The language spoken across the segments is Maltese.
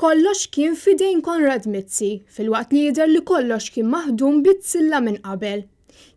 Kollox kien f'idejn Konrad Mizzi, filwaqt li jidher li kollox kien maħdum bizzilla minn qabel.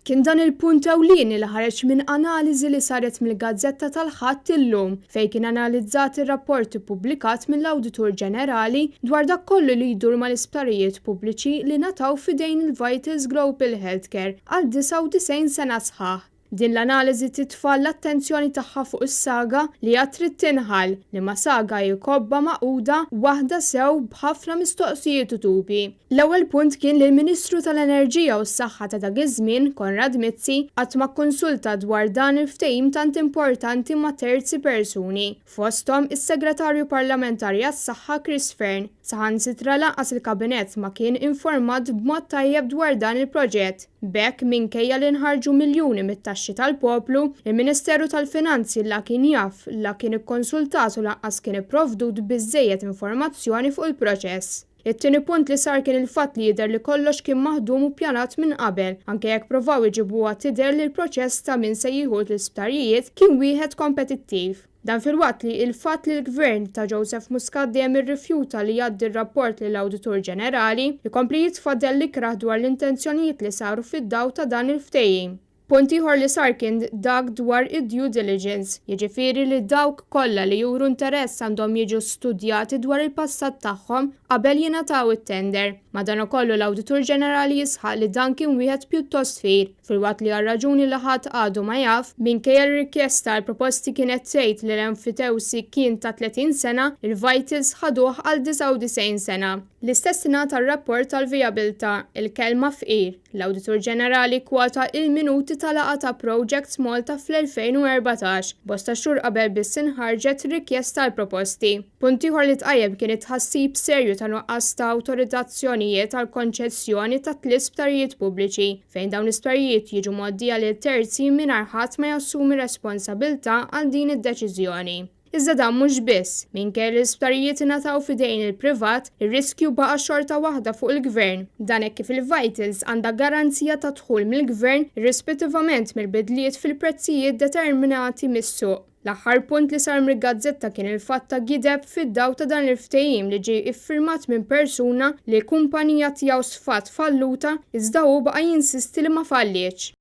Kien dan il-punt ewlieni li ħareġ minn analiżi li saret mill-gazzetta tal-Ħadd illum fejn kien analizzat ir-rapport ippubblikat mill-Awditur Ġenerali dwar dak kollu li jdur mal-isptarijiet pubbliċi li ngħataw f'idejn il-Vitals Global Healthcare għal 99 sena sħaħ. Din l-analiżi titfa' l-attenzjoni tagħha fuq is-saga li għad trid tinħall, liema saga hi kobba magħquda waħda sew b'ħafna mistoqsijiet u dubji. L-ewwel punt kien li l-Ministru tal-Enerġija u s-Saħħa ta' dak iż-żmien, Konrad Mizzi, qatt ma kkonsulta dwar dan il-ftehim tant importanti ma' terzi persuni, fosthom is-Segretarju Parlamentari għas-Saħħa Chris Fearne. Saħansitra lanqas il-Kabinett ma kien informat b'mod tajjeb dwar dan il-proġett. B'hekk, minkejja li nħarġu miljuni mit-taxxi tal-poplu, il-Ministeru tal-Finanzi la kien jaf, la kien ikkonsultat u lanqas kien ipprovdut biżżejjed informazzjoni fuq il-proċess. It-tieni punt li sar kien il-fatt li jidher li kollox kien maħdum u ppjanat minn qabel, anke jekk provaw iġibuha tidher li l-proċess ta' min se jieħu l-isptarijiet kien wieħed kompetittiv. Dan filwaqt li il-fatt li l-Gvern ta' Joseph Muscat dejjem irrifjuta li jgħaddi r-rapport lill-Awditur Ġenerali, ikompli jitfa' dell ikrah dwar l-intenzjonijiet li saru fid-dawl ta' dan il-ftehim. Punt ieħor li sar kien dak dwar id-due diligence, jiġifieri li dawk kollha li juru interess għandhom jiġu studjati dwar il-passat tagħhom qabel jingħataw it-tender. Madankollu l-Awditur Ġenerali jisħaq li dan kien wieħed pjuttost fqir. Filwaqt li għal raġuni li ħadd għadu ma jaf, minkejja li r-rikjesta għal proposti kienet tgħid li l-enfitewsi kien ta' 30 sena, il-Vitals ħaduh għal 99 sena. L-istess ingħata r-rapport tal-vijabilità, il-kelma fqir. L-Awditur Ġenerali kkwota il-minuti ta' laqgħa ta' Projects Malta fl-2014, bosta xhur qabel biss inħarġet rikjesta għal proposti. Punt ieħor li tqajjem kien it-tħassib serju ta' nuqqas ta' awtorizzazzjonijiet għall-konċessjoni ta' tliet sptarijiet pubbliċi, fejn dawn l-isptarijiet jiġu mgħoddija lil terzi mingħajr ħadd ma jassumi responsabilità għal din id-deċiżjoni. Iżda dan mhux biss, minkejja li l-isptarijiet ingħataw f'idejn il-privat, ir-riskju baqa' xorta waħda fuq il-Gvern. Dan hekk kif il-Vitals għandha garanzija ta' dħul mill-Gvern irrispettivament mill-bidliet fil-prezzijiet determinati mis-suq. L-aħħar punt li sar mill-gazzetta kien il-fatt ta' gideb fid-dawl ta' dan il-ftehim li ġie iffirmat minn persuna li l-kumpanija tiegħu sfat falluta iżda hu baqa' jinsisti li ma fallietx.